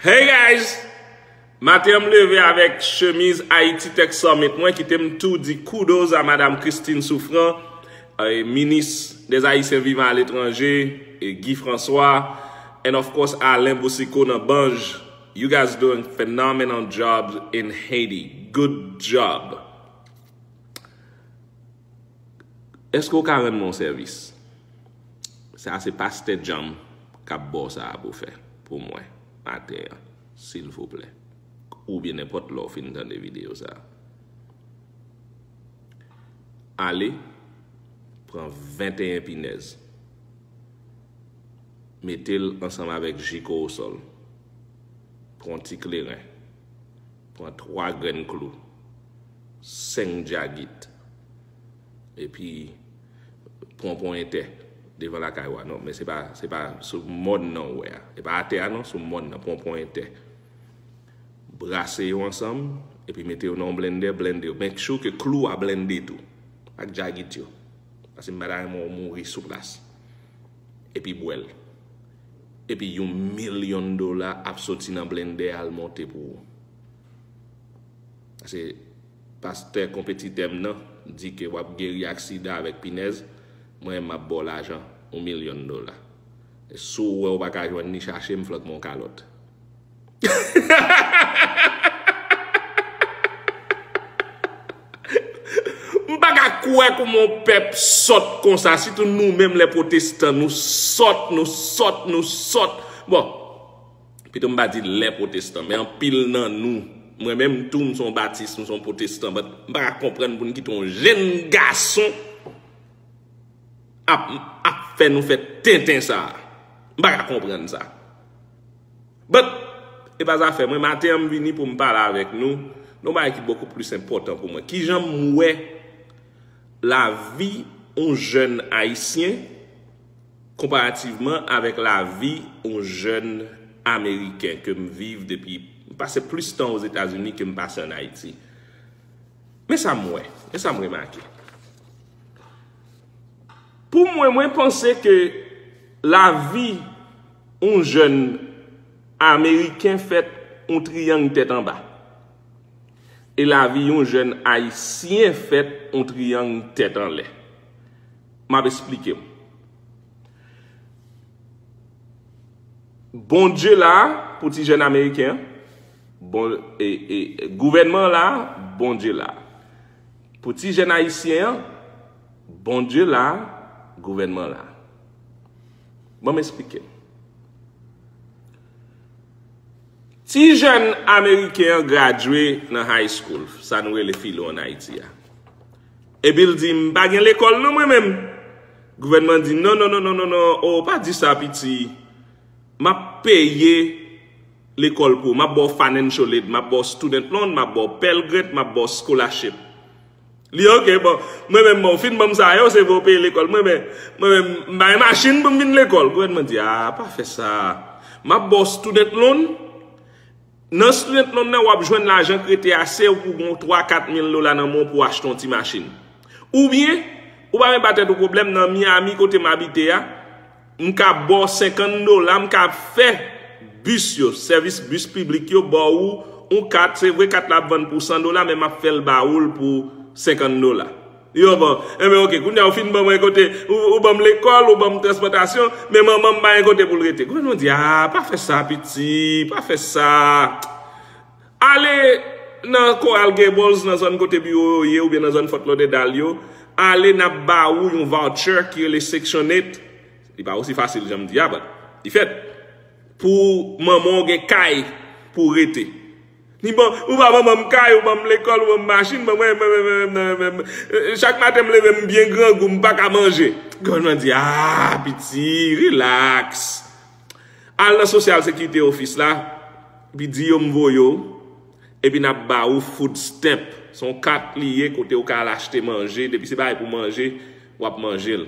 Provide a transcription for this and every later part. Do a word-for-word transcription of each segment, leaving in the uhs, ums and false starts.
Hey guys! Maten an m leve avèk chemiz Haiti Tech Summit mwen, kite m tou di kudos a Madam Christine Souffrant, eh, minis des Haïtiens vivant à l'étranger, eh, Guy François, and of course Alain Boucicault nan Banj. You guys doing phenomenal job in Haiti. Good job. Èske w ka rann mwen yon sèvis? Sa se pastè Djanm k ap ba w sa a pou fè pou mwen maten an, silvouplè. Oubyen nenpòt lè w fin tande videyo sa a. Ale, pran venteyen pinèz, mete l ansanm avèk ji kowosòl, pran yon ti kleren, pran twa grenn klou, senk djagit, epi pran ponyetè devan lakay ou a. Non, men se pa, se pa sou mòn nan ou wè a. Se pa atè a non, sou mòn nan, pran ponyetè. Brase yo ansanm, epi mete yo nan yon blendè, blende yo. Make sure ke klou a blende tou, ak djagit yo. Paske m pa ta renmen w mouri sou plas. Epi bwè l. Epi yon milyon dola ap soti nan blendè al monte pou ou. Paske pastè konpetitè m nan di ke w ap geri ak sida avèk pinèz, mwen m ap ba w lajan, yon milyon dola. E si w wè w pa ka jwenn li, chache m, flank mwen yon kalòt. M pa ka kwè kòman yon pèp sòt konsa, sitou nou menm lè pwotestan, nou sòt, nou sòt, nou sòt. Bon, pito m pa di lè pwotestan, men anpil nan nou, mwen menm tou, m se yon batis, m se yon pwotestan, but m pa ka konprann pou n kite yon jenn gason ap, ap fè nou fè tenten sa a. M pa ka konprann sa. But, e pa zafè mwen, maten an m vini pou m pale avèk nou, nou bagay ki bokou plis enpòtan pou mwen. Kijan m wè lavi yon jèn ayisyen konparativman avèk lavi yon jèn ameriken ke m viv depi, m pase plis tan Ozetazini ke m pase ann Ayiti. Men sa m wè, men sa m remake. Pou mwen, mwen panse ke lavi yon jèn ameriken fèt yon triyang tèt anba. E lavi yon jèn ayisyen fèt yon triyang tèt anlè. M ap esplike w. Bondye la pou ti jèn ameriken an. Bon, e, e, gouvènman la, Bondye la. Pou ti jèn ayisyen an, Bondye la, gouvènman la. Ban m esplike. Ti jèn ameriken an gradye nan high school, sa nou rele filo ann Ayiti a. Epi l di, "M pa gen lekòl non mwen menm." Gouvènman di, "Non, non, non, non, non, non, o, pa di sa, piti. M ap peye lekòl pou ou. M ap ba w financial aid, m ap ba w student loan, m ap ba w Pell Grant, m ap ba w scholarship." Li, "Ok, bon, mwen menm, bon, w fin ban m sa yo, se pou w peye lekòl. Mwen menm, mwen menm, m pa gen machin pou m vin lekòl." Gouvènman di, "A, pa fè sa. M ap ba w student loan. Nan student loan nan, w ap jwenn lajan k rete ase pou w gen twa, kat mil dola nan men w pou w achte yon ti machin. Oubyen, ou pa menm ba tèt ou pwoblèm nan Miami kote m abite a, m ka ba w senkant dola, m ka fè bis yo, sèvis bis piblik yo, ba w yon kat, se vre kat la ap vann pou san dola, men m ap fè l ba ou l pou senkant dola." Yo, bon, enben, ok, kounye a ou fin ban mwen kote, ou, ou ban m lekòl, ou ban m transpòtasyon, men manman m pa gen kote pou l rete. Gouvènman di, "A, pa fè sa, piti, pa fè sa." Ale nan Coral Gables, nan zòn kote biwo yo ye, oubyen nan zòn Fort Lauderdale yo, ale n ap ba ou yon voucher ki rele Section eight. Li pa osi fasil jan m di a, but li fèt. Pou manman w gen kay pou w rete. Li ban, ou pa ban m kay, ou ban m lekòl, ou ban m machin, ban mwen, mwen, mwen, mwen, mwen, mwen, chak maten m leve, m byen grangou, m pa ka manje. Gouvènman di, "A, piti, relax. Al nan Social Security Office la, epi di yo m voye w, epi n ap ba ou food stamp." Se yon kat li ye kote ou ka al achte manje, depi se bagay pou manje, w ap manje l.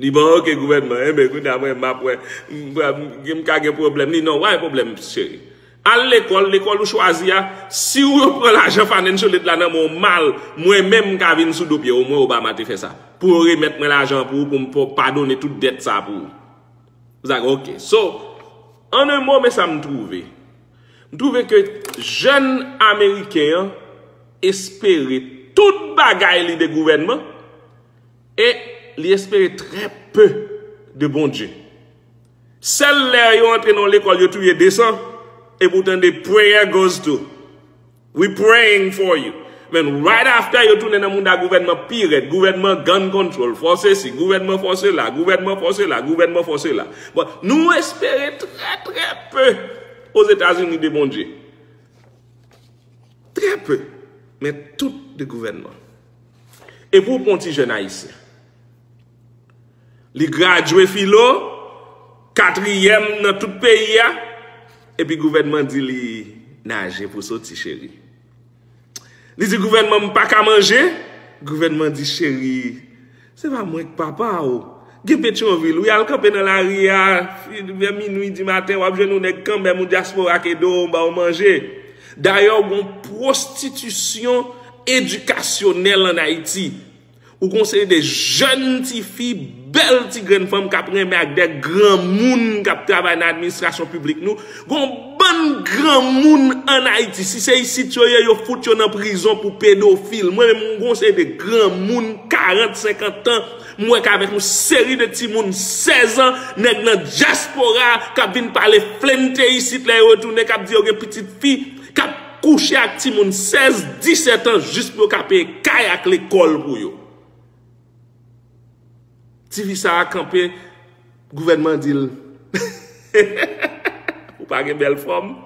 Li ban, "Ok, gouvènman, enben, kounye a mwen, m ap wè, m, m, m ka gen pwoblèm." Li, "Non, w pa gen pwoblèm, cheri. Al lekòl, lekòl ou chwazi a, si w yo pran lajan financial aid la nan men w mal, mwen menm m ka vin sou do pye w, mwen Obama te fè sa. Pou yo remèt mwen lajan pou ou, pou m pa, padone tout dèt sa pou ou." Zak, ok. So, an en mo, men sa m twouve. M twouve ke jèn Ameriken an espere tout bagay li de gouvènman e li espere trè pe de Bondye. Sèl lè yo antre nan lekòl, yo touye de san, epi w tande prayer goes to. We praying for you. Men right after, yo tounen nan mouda gouvènman pi rèd. Gouvènman gun control, fò sesi, gouvènman fò sela, gouvènman fò sela, gouvènman fò sela. Bon, nou espere trè, trè pe Ozetazini de Bondye. Trè pe. Men tout de gouvènman. E pou w pran yon ti jèn ayisyen, li gradye filo, katriyèm nan tout peyi a, epi gouvènman di li naje pou soti, cheri. Li di gouvènman, "M pa ka manje." Gouvènman di, "Cheri, se pa mwen k papa w. Gen Petyonvil, wi, al kanpe nan lari a, vè minui di maten, w ap jwenn yon nèg kanmenm, yon dyaspora k ede w, ba w manje." Dayè, gen yon pwostitisyon edikasyonèl ann Ayiti. Ou gen yon seri de jèn tifi, bèl ti grenn fanm k ap renmen ak de granmoun k ap travay nan administrasyon piblik nou. Gen yon bann granmoun ann Ayiti. Si se isit yo ye, yo fout yo nan prizon pou pedofil. Mwen menm, m gen yon seri de granmoun, karant, senkant an, m wè k avèk yon seri de timoun sèz an, nèg nan dyaspora k ap vin pale flente isit lè yo retounen, k ap di yo gen pitit fi, k ap kouche ak timoun sèz, disèt an jis pou yo ka peye kay ak lekòl pou yo. Tifi sa a kanpe, gouvènman di l, "Ou pa gen bèl fòm?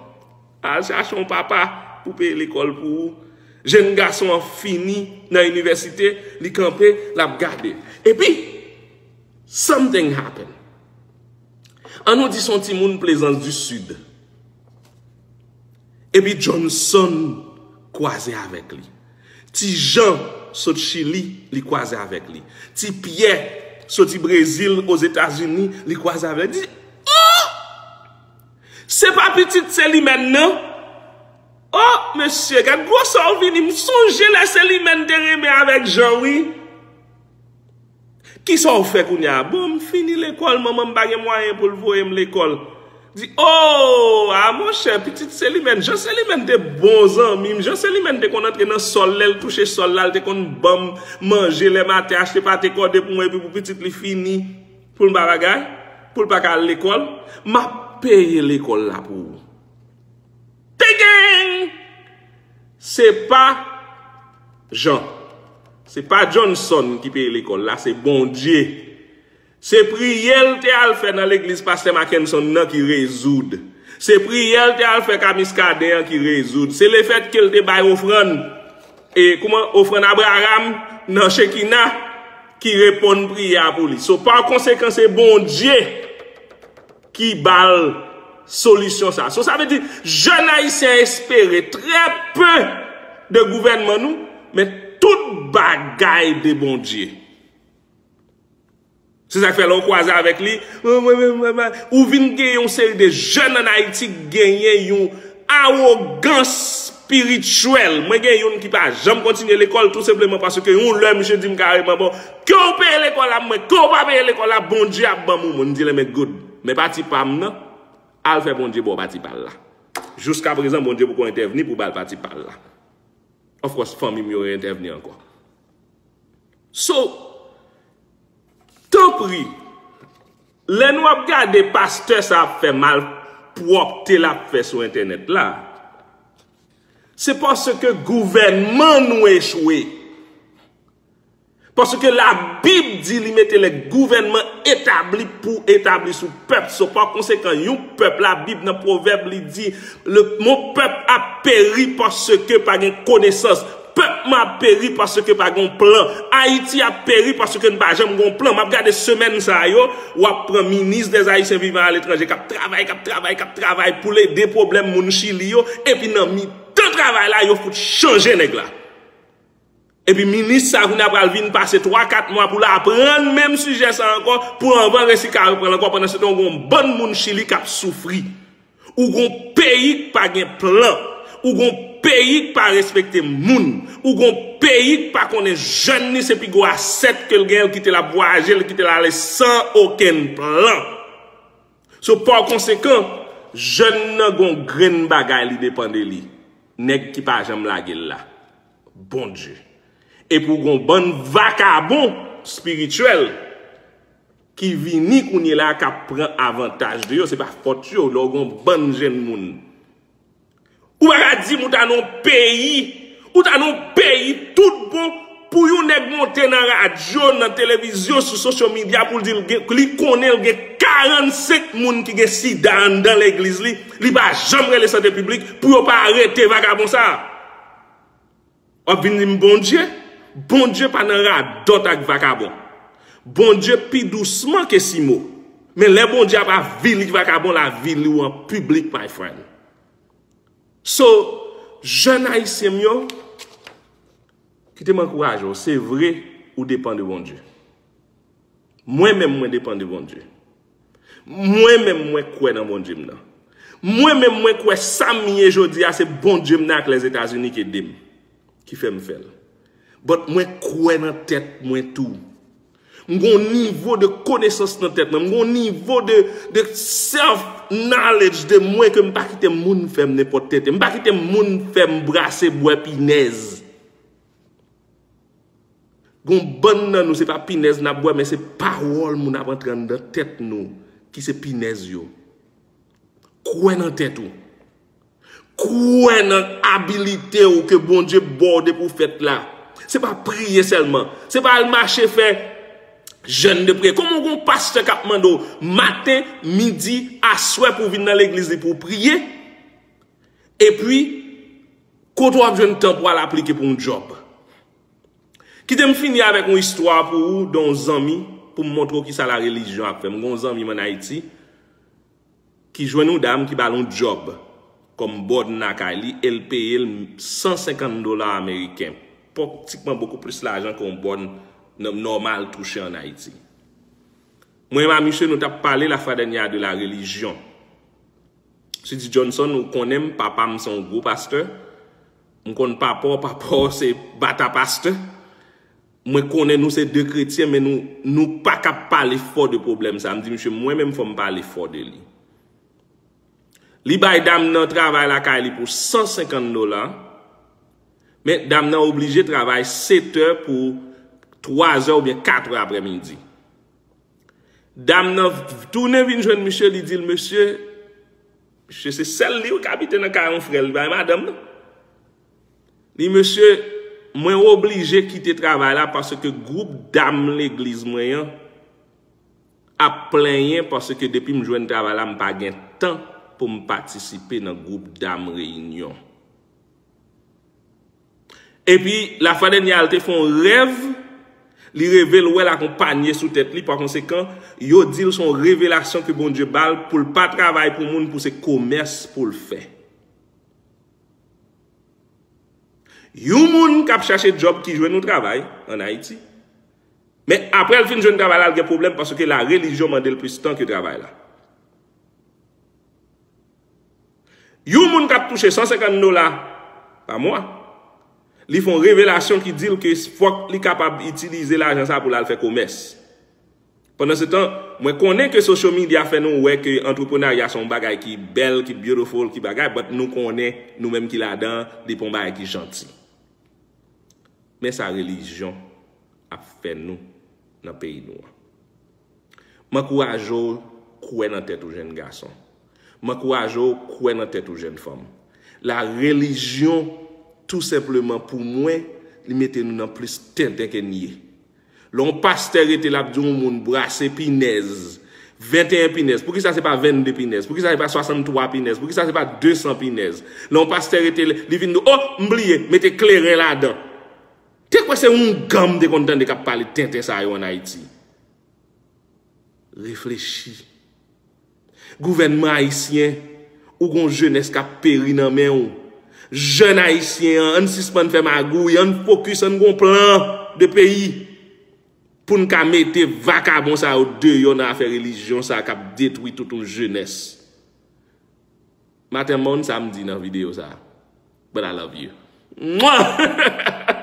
Al chache yon papa pou peye lekòl pou ou." Jèn gason an fini nan inivèsite, li kanpe, l ap gade. Epi, something happen. An nou di se yon timoun Plaisance du Sud. Epi Johnson kwaze avèk li. Ti Jan sot Chili, li kwaze avèk li. Ti Pyè soti Brezil, Ozetazini, li kwaze avèk li. Di, "Oh! Se pa pitit Selimèn, non? Oh, mesye, gad gwosè w vini. M sonje lè Selimèn te renmen avèk Jan, wi." Kisa w fè kounye a? "Bon, m fini lekòl, manman m pa gen mwayen pou l voye m lekòl." Di, "Oh, a monchè, pitit Selimèn, Jan Selimèn te bon zanmi m. Jan Selimèn te konn antre nan sòl, lè l touche sòl la, l te konn ban m manje lè maten, achte pate kòde pou mwen, epi pou pitit li fini, pou l pa bagay, pou l pa ka al lekòl. M ap peye lekòl la pou ou." Te gen! Se pa Jan. Se pa Johnson ki peye lekòl la, se Bondye. Se priyè l te al fè nan legliz pastè Mackenson nan ki rezoud. Se priyè l te al fè ka Miskaden an ki rezoud. Se lefètke l te bay ofrann, e kouman, ofrann Abraram nan Chekina ki reponn priyè a pou li. So, pa konsekan, se Bondye ki ba l solisyon sa. So, sa vle di, jèn ayisyen espere trè pe de gouvènman nou, men tout bagay de Bondye. Se sa k fè lè w kwaze avèk li, ou vin gen yon seri de jèn ann Ayiti k genyen yon awogans espirityèl. Mwen gen youn ki pa janm kontinye lekòl, tou senpleman paske yon lè misye di m kareman, "Bon, ke w peye lekòl la, mwen, ke w pa peye lekòl la, Bondye ap ban m yon moun." M di l, "Enben good, men pati pa m nan, al fè Bondye ba w pati pa l la." Jiskaprezan, Bondye poko entèvni pou ba l pati pa l la. Of course, fanmi m yo entèvni ankò. So, tanpri, lè nou ap gade pastè sa ap fè malpwòpte l ap fè sou entènèt la, se paske gouvènman nou echwe. Paske Labib di li mete lè gouvènman etabli pou etabli sou pèp. So, pa konsekan, yon pèp, Labib nan Pwovèb, li di, le, mon peuple a péri paske pa gen konesans. Pèp mwen ap peri paske pa gen plan. Ayiti ap peri paske n pa janm gen plan. M ap gade semèn sa yo, w ap pran minis dèz Ayisyen vivan aletranje k ap travay, k ap travay, k ap travay pou l ede pwoblèm moun Chili yo, epi nan mitan travay la, yo fout chanje nèg la. Epi minis sa kounye a pral vin pase twa, kat mwa pou l aprann menm sijè sa ankò, pou anvan resi ka reprann ankò, pandan se tan w gen yon bann moun Chili k ap soufri. Ou gon peyi k pa gen plan. Ou gon peyi k pa respekte moun. Ou gon peyi k pa konnen jèn li se pi gwo asèt ke l genyen, l kite l ap vwayaje, l kite l ale san okenn plan. So, pa konsekan, Jèn nan gon grenn bagay li depann de li. Nèg ki pa janm lage l la. Bondye. Epi w gon bann vakabon espirityèl ki vini kounye la k ap pran avantaj de yo. Se pa fòt yo, lè w gon bann jèn moun. Ou pa ka di m ou ta nan yon peyi, ou ta nan yon peyi tout bon pou yon nèg monte nan radyo, nan televizyon, sou social media pou l di l gen, li konnen l gen karannsenk moun ki gen sida anndan legliz li, li pa janm rele sante piblik pou yo pa arete vakabon sa a. W ap vin di m Bondye? Bondye pa nan radòt ak vakabon. Bondye pi dousman ke Simo. Men lè Bondye ap avili vakabon, l avili w an piblik, my friend. So, jèn ayisyen m yo, kite m ankouraje w, se vre ou depann de Bondye. Mwen menm, mwen depann de Bondye. Mwen menm, mwen kwè nan Bondye m nan. Mwen menm, mwen kwè sa m ye jodi a, se Bondye m nan ak Lèzetazini ki ede m, ki fè m fè l. But mwen kwè nan tèt mwen tou. M gon nivo de konesans nan tèt mwen. M gon nivo de, de self knowledge de mwen ke m pa kite moun fè m nenpòt tenten. M pa kite moun fè m brase bwè pinèz. Gon bann nan nou, se pa pinèz n ap bwè, men se pawòl moun ap antre anndan tèt nou ki se pinèz yo. Kwè nan tèt ou. Kwè nan abilite w ke Bondye ba w depi w fèt la. Se pa priye sèlman. Se pa al mache fè jèn de priye. Kòman w gon pastè k ap mande w maten, midi, aswè pou w vin nan legliz li pou w priye? Epi, kote w ap jwenn tan pou w al aplike pou yon djòb? Kite m fini avèk yon istwa pou ou, de yon zanmi, pou m montre w kisa la relijyon ap fè. M gen yon zanmi m ann Ayiti, ki jwenn yon dam ki ba l yon djòb kòm bòn lakay li e l peye l san senkant dola ameriken. Pratikman bokou plis lajan ke yon bòn n-, nòmal touche ann Ayiti. Mwen menm a misye, nou t ap pale lafwa dènyè a de la relijyon. Misye di, Johnson, ou konnen m, papa m se yon gwo pastè. M konn papa w, papa w se bata pastè. Mwen konnen nou se de kretyen, men nou, nou pa ka pale fò de pwoblèm sa. M di misye, mwen menm fò m pale fò de li. Li bay dam nan travay lakay li pou san senkant dola, men dam nan oblije travay sèt è pou twa è oubyen kat è aprèmidi. Dam nan tounen vin jwenn misye, li di l, mesye, misye se sèl li wi k abite nan kay yon frè l, li pa gen madanm nan. Li, mesye, mwen oblije kite travay la paske gwoup dam legliz mwen an ap plenyen paske depi m jwenn travay la, m pa gen tan pou m patisipe nan gwoup dam reyinyon. Epi, lafwa dènyè a, l te fè yon rèv, li reve l wè l ak yon panye sou tèt li, pa konsekan, yo di l se yon revelasyon ke Bondye ba l pou l pa travay pou moun, pou se komès pou l fè. Yon moun k ap chache djòb ki jwenn yon travay ann Ayiti, men apre l fin jwenn travay la, l gen pwoblèm paske la relijyon mande l plis tan ke travay la. Yon moun k ap touche san senkant dola pa mwa, li fè yon revelasyon ki di l ke fòk li kapab itilize lajan sa pou l al fè komès. Pandansetan, mwen konnen ke social media fè nou wè ke antreprenarya se yon bagay ki bèl, ki beautiful, ki bagay, but nou konnen, nou menm ki ladan, li pa yon bagay ki janti. Men sa relijyon ap fè nou nan peyi nou an. M ankouraje w kwè nan tèt ou, jèn gason. M ankouraje w kwè nan tèt ou, jèn fanm. La relijyon, tou senpleman pou mwen, li mete nou nan plis tenten ke n ye. Lè yon pastè rete l ap di yon moun brase pinèz, venteyen pinèz, poukisa se pa vennde pinèz? Poukisa se pa swasanntwa pinèz? Poukisa se pa desan pinèz? Lè yon pastè rete, li vin di, oh, m bliye, mete kleren ladan. Te kwè se oungan m te konn tande k ap pale tenten sa yo ann Ayiti. Reflechi. Gouvènman ayisyen, ou gon jenès k ap peri nan men w. Jèn ayisyen an, ann sispann fè magouy, ann fokis, ann gon plan de peyi pou n ka mete vakabon sa yo deyò nan afè relijyon sa k ap detwi tout yon jenès. Maten moun sa m di nan videyo sa. But I love you. Mwah!